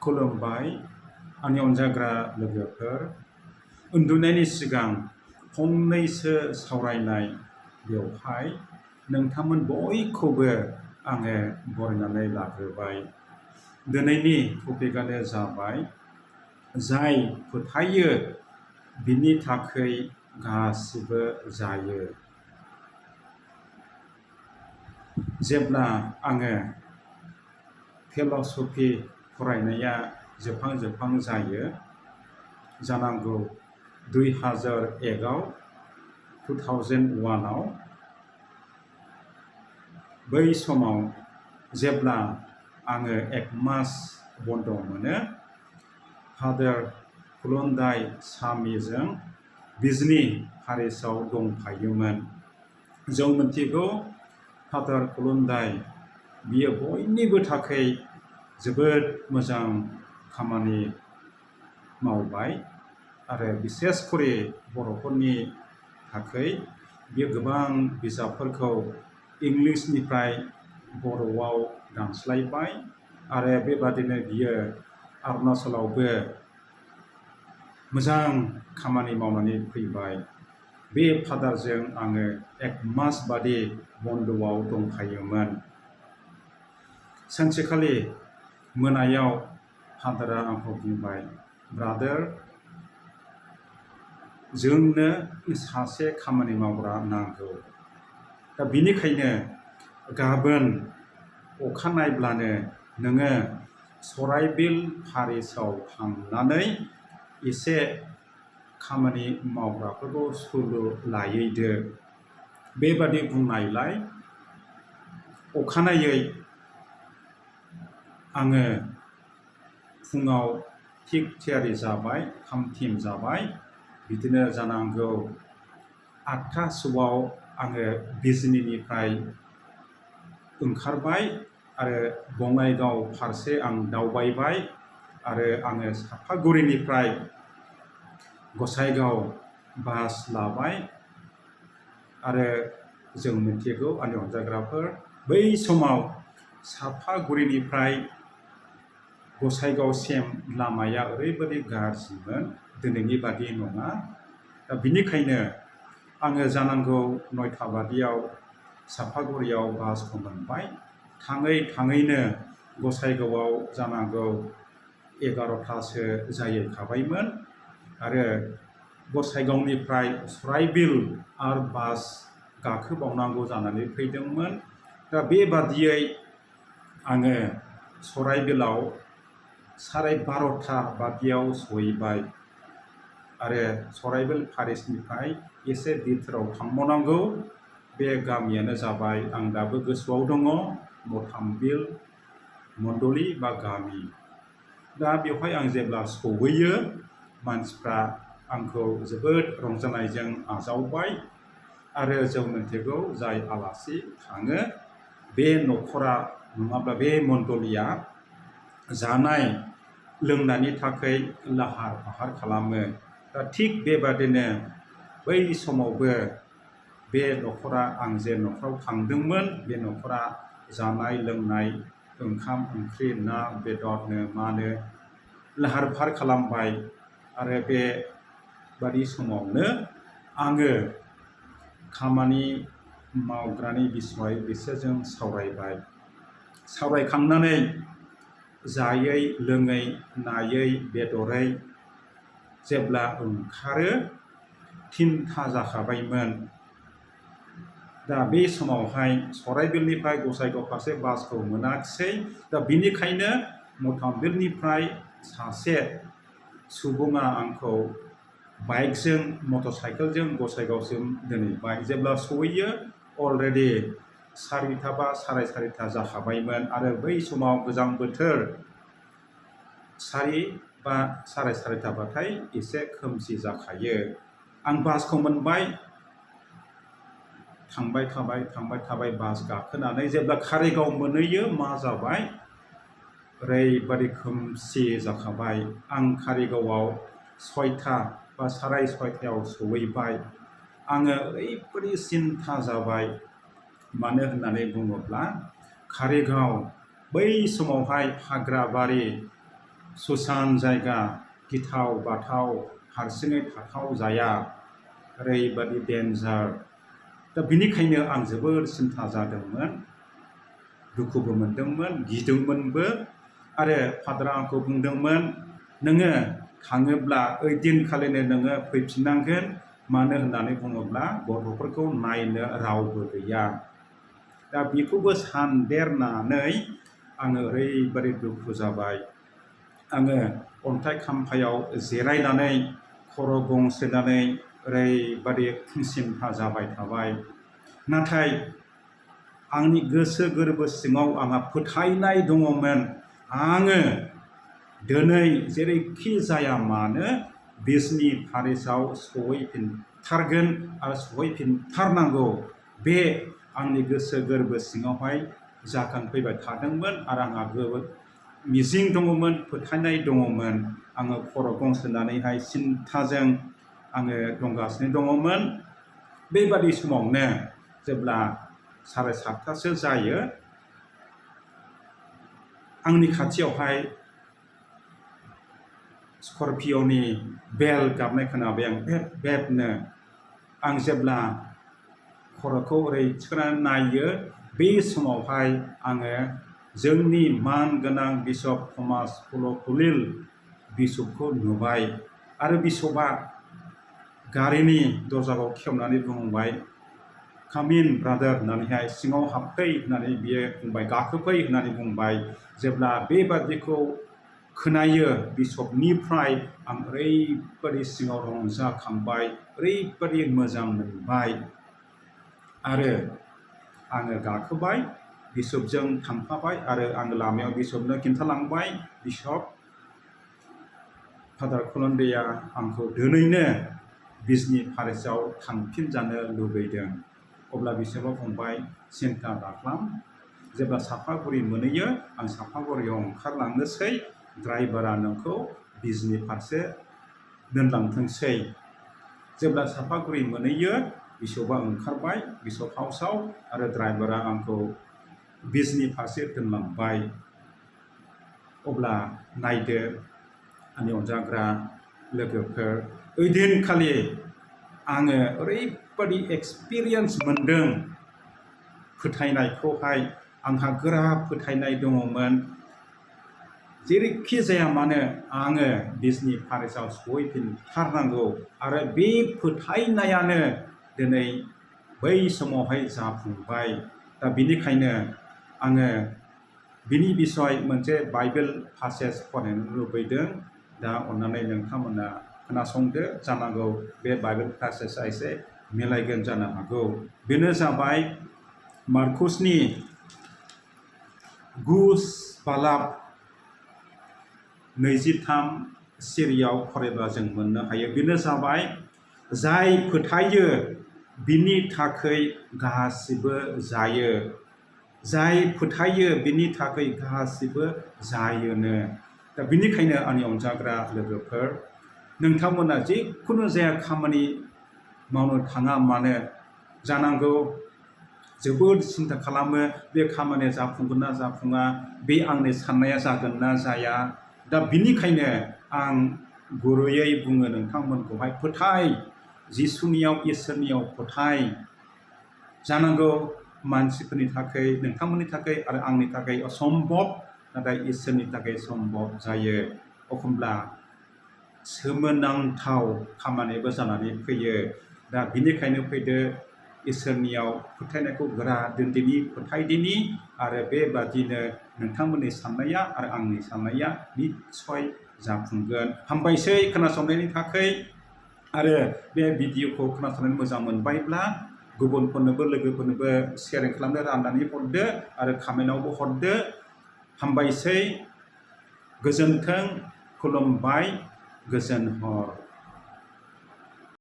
खुलुमबाय आंनि अनजाग्रा लोगोफोर। उन्दुनायनि सिगां फंनैसो सावरायनाय बेवहाय नोंथांमोन बयखौबो आङो बरायनानै लाग्रोबाय। दिनैनि टपिकआनो जाबाय जाय फोथायो बिनि थाखाय गासिबो जायो। जेब्ला आङो फिल'सफि फरायनाया जोबहां जायो जानांगौ 2001 बै समाव जेब्ला आङो 1 मास बन्द मोनो, फादार खुलुमदाय सामिजों बिजनि पारिसआव दंफायोमोन। जों मिथिगौ फादार खुलुमदाय बियो बयनिबो थाखाय जोबोद मोजां खामानि मावबाय आरो बिसेसकरि बर'फोरनि थाखाय बियो गोबां बिजाबफोरखौ इंलिसनिफ्राय बर'आव दानस्लायबाय आरो बेबादिनो बियो अरुणाचलावबो मोजां खामानि मावनानै फैबाय। बे फादारजों आङो 1 मास बादि बन्द'आव दंफायोमोन। सानसेखालि मोनायाव फादारा आंखौ बुंबाय, ब्रादार, जोंनो सासे खामानि मावग्रा नांगौ। दा बिनिखायनो गाबोन अखानायब्लानो नोङो सराइबिल पारिसआव थांनानै एसे खामानि मावग्राफोरखौ सुलु लायैदो। बेबादि बुंनायलाय अखानायै आङो फुङाव थिग थियारि जाबाय, थाम-थिम जाबाय। बिदिनो जानांगौ 8थासोआव आङो बिजनिनिफ्राय ओंखारबाय आरो बङाइगाव फारसे आं दावबायबाय आरो आङो सापागुरिनिफ्राय गसाइगाव बास लाबाय। आरो जों मिथिगौ आंनि अनजाग्राफोर, बै समाव सापागुरिनिफ्राय गसाइगावसिम लामाया ओरैबायदि गाज्रिमोन, दिनैनि बादि नङा। दा बिनिखायनो आङो जानांगौ 9था बादियाव सापागुरियाव बासखौ मोनबाय। थाङैनो गसाइगावआव जानांगौ 11थासो जाहैखाबायमोन आरो गसाइगावनिफ्राय सराइबिल आरो बास गाखोबावनांगौ जानानै फैदोंमोन। दा बेबादियै आङो सराइबिलाव 12:30 बादियाव सहैबाय आरो सराइबिल पारिसनिफ्राय एसे बिथोराव थांबावनांगौ। बे गामियानो जाबाय, आं दाबो गोसोआव दङ, मथामबिल मण्डली बा गामि। दा बेवहाय आं जेब्ला सहैयो, मानसिफ्रा आंखौ जोबोद रंजानायजों आजावबाय आरो जों मिथिगौ जाय आलासि थाङो बे न'खरा नङाब्ला बे मण्डलीया जानाय लोंनायनि थाखाय लाहार फाहार खालामो। दा थिग बेबादिनो बै समावबो बे न'खरा, आं जे न'खराव थांदोंमोन, बे न'खरा जानाय लोंनाय ओंखाम ओंख्रि ना बेदरनो मानो लाहार फाहार खालामबाय आरो बेबादि समावनो आङो खामानि मावग्रानि बिसय बिसोरजों सावरायबाय। सावरायखांनानै जायै लोङै नायै बेदरै जेब्ला ओंखारो 3था जाखाबायमोन। दा बे समावहाय सराइबिलनिफ्राय गसाइगाव फारसे बासखौ मोनाखिसै। दा बिनिखायनो मथामबिलनिफ्राय सासे सुबुङा आंखौ बाइकजों मटर साइकेलजों गसाइगावसिम दोनहैबाय। जेब्ला सहैयो अलरेडि 4था बा 4:30 जाखाबायमोन आरो बै समाव गोजां बोथोर 4 बा 4:30 बाथाय एसे खोमसि जाखायो। आं बासखौ मोनबाय, थांबाय थाबाय बास गाखोनानै जेब्ला कारिगाव मोनहैयो मा जाबाय, ओरैबादि खोमसि जाखाबाय। आं कारिगावआव 6था बा 6:30 सहैबाय। आङो ओरैबादि सिन्था जाबाय, मानो होननानै बुङोब्ला कारिगाव बै समावहाय हाग्राबारि सुसान जायगा गिथाव बाथाव हारसिङै थाथाव जाया ओरैबादि डेन्जार दा बिनिखायनो आं जोबोर सिन्था जादोंमोन दुखुबो मोनदोंमोन गिदोंमोनबो आरो फादारा आंखौ बुंदोंमोन नोङो थाङोब्ला ओइ दिनखालिनो नोङो फैफिननांगोन मानो होननानै बुङोब्ला गथ'फोरखौ नायनो रावबो गैया दा बेखौबो सानदेरनानै आङो ओरैबादि दुखु जाबाय आङो अन्थाइ खाम्फायाव जिरायनानै खर' गंसोनानै ओरैबादि सिन्था जाबाय थाबाय नाथाय आंनि गोसो गोरबो सिङाव आंहा फोथायनाय दङमोन आङो दिनै जेरैखि जाया मानो बिजनि पेरिसाव सहैफिनथारगोन आरो सहैफिनथारनांगौ बे आंनि गोसो गोरबो सिङावहाय जाखांफैबाय थादोंमोन आरो आंहा मिजिं दङमोन फोथायनाय दङमोन आङो खर' गंसोनानैहाय सिन्थाजों आङो दंगासिनो दङमोन बेबादि समावनो जेब्ला 7:30 जायो आंनि खाथियावहाय स्करपिय'नि बेल गाबनाय खोनाबाय आं बेबनो आं जेब्ला खर'खौ ओरै थिखोनानै नायो बे समावहाय आङो जोंनि मानगोनां बिशप थमास फुल'खुलिल बिशपखौ नुबाय आरो बिशपआ गारिनि दरजाखौ खेवनानै बुंबाय काम इन ब्रादार होननानैहाय सिङाव हाबफै होननानै बियो बुंबाय गाखोफै होननानै बुंबाय जेब्ला बेबादिखौ खोनायो बिशपनिफ्राय आं ओरैबादि सिङाव रंजाखांबाय ओरैबादि मोजां मोनबाय आरो आङो गाखोबाय बिशपजों थांफाबाय आरो आङो लामायाव बिशपनो खिन्थालांबाय बिशप फादार कलन्दैया आंखौ दिनैनो बिजनि पेरिसाव थांफिनजानो लुबैदों अब्ला बिशपआ बुंबाय सिन्था दाखालाम जेब्ला सापागुरि मोनहैयो आं सापागुरियाव ओंखारलांनोसै ड्राइभारा नोंखौ बिजनि फारसे दोनलांथोंसै जेब्ला सापागुरि मोनहैयो बिशपआ ओंखारबाय बिशप हाउसआव आरो ड्राइभारा आंखौ बिजनि फारसे दोनलांबाय अब्ला नायदो आंनि अनजाग्रा लोगोफोर ओइदिनखालि आङो ओरैबादि एक्सपिरियेन्स मोन्दों फोथायनायखौहाय आंहा गोरा फोथायनाय दङमोन जेरैखि जाया मानो आङो बिजनि पेरिसाव सहैफिनथारनांगौ आरो बे फोथायनायानो दिनै बै समावहाय जाफुंबाय दा बिनिखायनो आङो बिनि बिसय मोनसे बाइबेल पासेज फरायनो लुबैदों दा अन्नानै नोंथांमोना खोनासंदो जानांगौ बे बाइबेल पासेजआ एसे मिलायगोन जानो हागौ बेनो जाबाय मार्कुसनि 9:23 सिरियाव फरायब्ला जों मोननो हायो बेनो जाबाय जाय फोथायो बिनि थाखाय गासिबो जायो जाय फोथायो बिनि थाखाय गासिबो जायोनो दा बिनिखायनो आंनि अनजाग्रा लोगोफोर नोंथांमोना जिखुनु जाया खामानि मावनो थाङा मानो जानांगौ जोबोद सिन्था खालामो बे खामानिया जाफुंगोन ना जाफुङा बे आंनि साननाया जागोन ना जाया दा बिनिखायनो आं गुरैयै बुङो नोंथांमोनखौहाय फोथाय जिसुनियाव इसोरनियाव फोथाय जानांगौ मानसिफोरनि थाखाय नोंथांमोननि थाखाय आरो आंनि थाखाय असम्भब नाथाय इसोरनि थाखाय सम्भब जायो एखनब्ला सोमोनांथाव खामानिबो जानानै फैयो दा बिनिखायनो फैदो इसोरनियाव फोथायनायखौ गोरा दोनदिनि फोथायदिनि आरो बेबादिनो नोंथांमोननि साननाया आरो आंनि साननाया निस्सय जाफुंगोन हामबायसै खोनासंनायनि थाखाय आरो बे भिडिअखौ खोनासंनानै मोजां मोनबायब्ला गुबुनफोरनोबो लोगोफोरनोबो शेयारिं खालामनो राननानै हरदो आरो कमेन्टआवबो हरदो हामबायसै गोजोन्थों खुलुमबाय गोजोन हर